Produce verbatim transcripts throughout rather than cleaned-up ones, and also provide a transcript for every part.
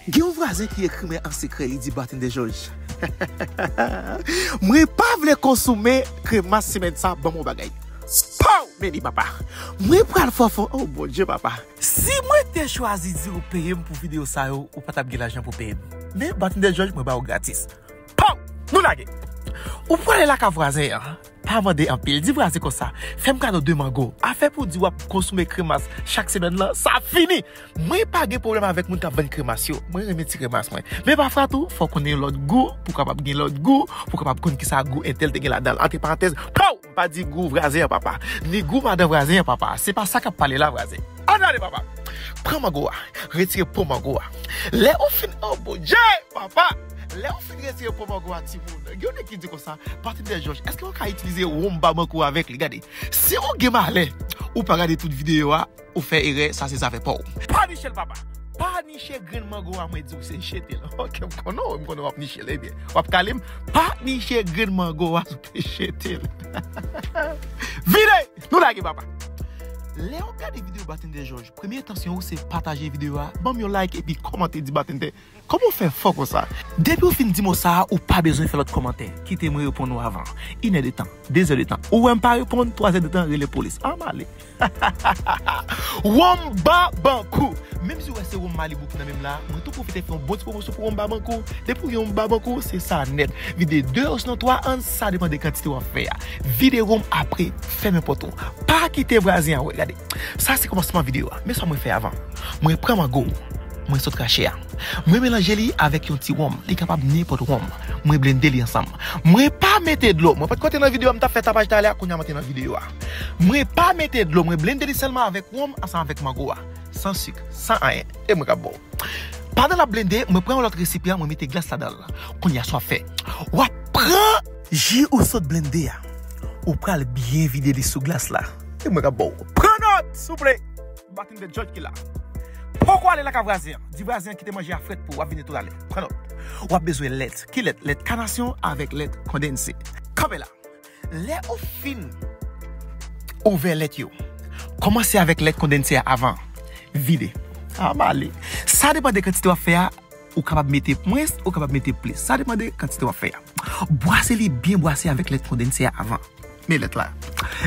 Gen yon vwazen ki ekri mwen an sekrè, li di, Batende Jòj, mwen pa vle konsome kremas semèn sa, ban m yon bagay. Pow! Men li, papa. Mwen pral fè w fè, oh Bondye, papa. Si mwen te chwazi di w peye m pou videyo sa yo, ou pa t ap gen lajan pou peye m. Men Batende Jòj, mwen ba w gratis. Pow! Nou lage. Ou prale lakay vwazen an. Pa mande anpil. Di vwazen konsa, fè m kado de mango. Afè pou w di w ap konsome kremas chak semèn lan, sa fini. Mwen pa gen pwoblèm avèk moun k ap vann kremas yo. Mwen renmen ti kremas mwen. Men pafwa tou, fò w konnen lòt gou, pou w kapab gen lòt gou, pou w kapab konn kisa gou entèl te gen ladan l. Antre parantèz, pow! M pa di gou vwazen an, papa. Ni gou madan vwazen an, papa. Se pa sa k ap pale la, vwazen. Ann ale, papa. Pran mango a. Retire po mango a. Lè ou fin, oh Bondye, papa. Lè ou fin retire po mango a, timoun. Gen yon nèg ki di konsa, Batende Jòj, èske w ka itilize wonm ba mango avèk li? Gade, si ou gen malè, ou pa gade tout videyo a, ou fè erè, sa se zafè pa w. Pa niche l, papa. Pa niche grenn mango a, mwen di w se jete l. Ok, m konnen w, m konnen w ap niche l. Ebyen, w ap kale m. Pa niche grenn mango a, ou te jete l. Vide! Nou lage, papa. Lè w ap gade videyo Batende Jòj, premye entansyon ou se pataje videyo a, ban m yon like epi kòmante, di Batende kòman w fè fò konsa. Depi w fin di mo sa a, ou pa bezwen fè lòt kòmantè. Kite mwen reponn ou avan. Inè de tan, de zè de tan. Ou wè m pa reponn, twa zè de tan, rele polis. Ann ale. Wonm ba bankou. Menm si w wè se wonm Malibu ki nan men m la, mwen tou pwofite fè yon bon ti pwomosyon pou wonm ba bankou. Depi w gen wonm ba bankou, se sa nèt. Vide de osinon twa onz, sa depann de kantite w ap fè a. Vide wonm apre, fèmen pòt ou. Pa kite vwazen an wè. Gade, sa se kòmansman videyo a. Men sa mwen fè avan. Mwen pran mango, mwen sot rache a. Mwen melanje li avèk yon ti wonm. Li kapab nenpòt wonm. Mwen blende li ansanm. Mwen pa mete dlo. Mwen pa t konte nan videyo a, m t ap fè tapaj talè a, kounye a m antre nan videyo a. Mwen pa mete dlo, mwen blende li sèlman avèk wonm ansanm avèk mango a. San sik, san anyen. E mwen k ap ba w. Pandan l ap blende, mwen pran yon lòt resipyan, mwen mete glas ladan l. Kounye a sa w ap fè? W ap pran ji ou sot blende a. Ou pral byen vide li sou glas la. E mwen k ap ba w. Pran nòt, souple! Batende Jòj ki la. Poko ale lakay vwazen an. Di vwazen an kite manje a frèt pou w, w ap vini toutalè. Pran nòt. W ap bezwen lèt. Ki lèt? Lèt kanasyon avèk lèt kondanse. Kanpe la. Lè ou fin ouvè lèt yo, kòmanse avèk lèt kondanse a avan. Vide. Ann ale. Sa depann de kantite w ap fè a, ou kapab mete mwens, ou kapab mete plis. Sa depann de kantite w ap fè a. Bwase li byen bwase avèk lèt kondanse a avan. Men lèt la.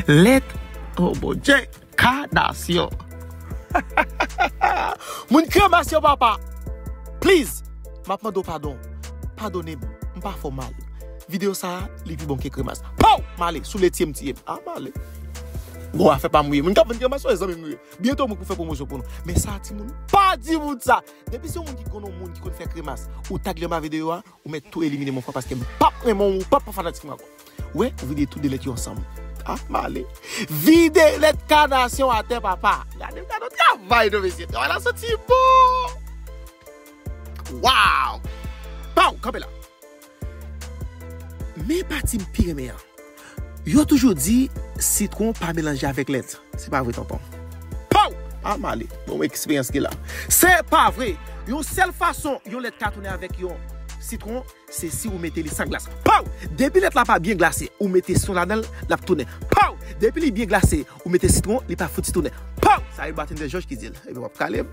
Lèt, oh Bondye, kanasyon. Moun kremas yo, papa. Please, m ap mande w padon. Padone m, m pa fè w mal. Videyo sa a, li pi bon ke kremas. Pow! M ale, sou letye m tiye m. Ann ale. Bon, afè pa m wi. Moun k ap vann kremas yo, e zanmi m nou ye. Byento moun pou fè pwomosyon pou nou. Men sa, timoun, pa di moun sa. Depi se yon moun ki konn yon moun ki konn fè kremas, ou tag li anba videyo a, ou mèt tou elimine m yon fwa paske m p ap renmen w, ou p ap fanatik mwen ankò. Wè, vide tout de lèt yo ansanm. Ann ale. Vide lèt kanasyon atè, papa. Gade, gade yon travay non, mesye. Travay la soti bon. Wow! Pow! Kanpe la. Men pati m pi renmen an. Yo toujou di, sitwon pa melanje avèk lèt. Se pa vre, tonton. Pow! Ann ale. Bon, eksperyans ki la. Se pa vre. Yon sèl fason yon lèt ka tounen avèk yon sitwon, se si ou mete li san glas. Pow! Depi lèt la pa byen glase, ou mete sitwon ladan l, l ap tounen. Pow! Depi li byen glase, ou mete sitwon, li pa fouti tounen. Pow! Sa e Batende Jòj ki di l. Ebyen, w ap kale m.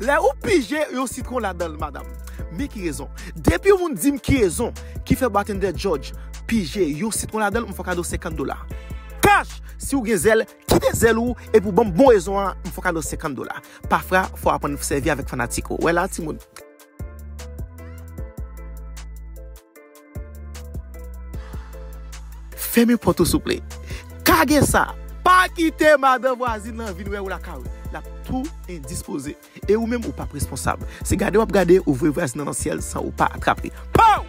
Lè ou pije yon sitwon ladan l, madanm. Men ki rezon. Depi yon moun di m ki rezon ki fè Batende Jòj pije yon sitwon ladan l, m fè w kado senkant dola. Kach! Si w gen zèl, kite zèl ou epi w ban m bon rezon an, m fè w kado senkant dola. Pafwa, fò w aprann sèvi avèk fanatik ou. Wè la, timoun. Fèmen pòt ou, souple. Kage sa. Pa kite madan vwazin lan vin wè ou lakay ou. L ap tou endispoze. E ou menm, ou p ap responsab. Se gade w ap gade, ou voye vwazin nan nan syèl san ou pa atrap li. Pow!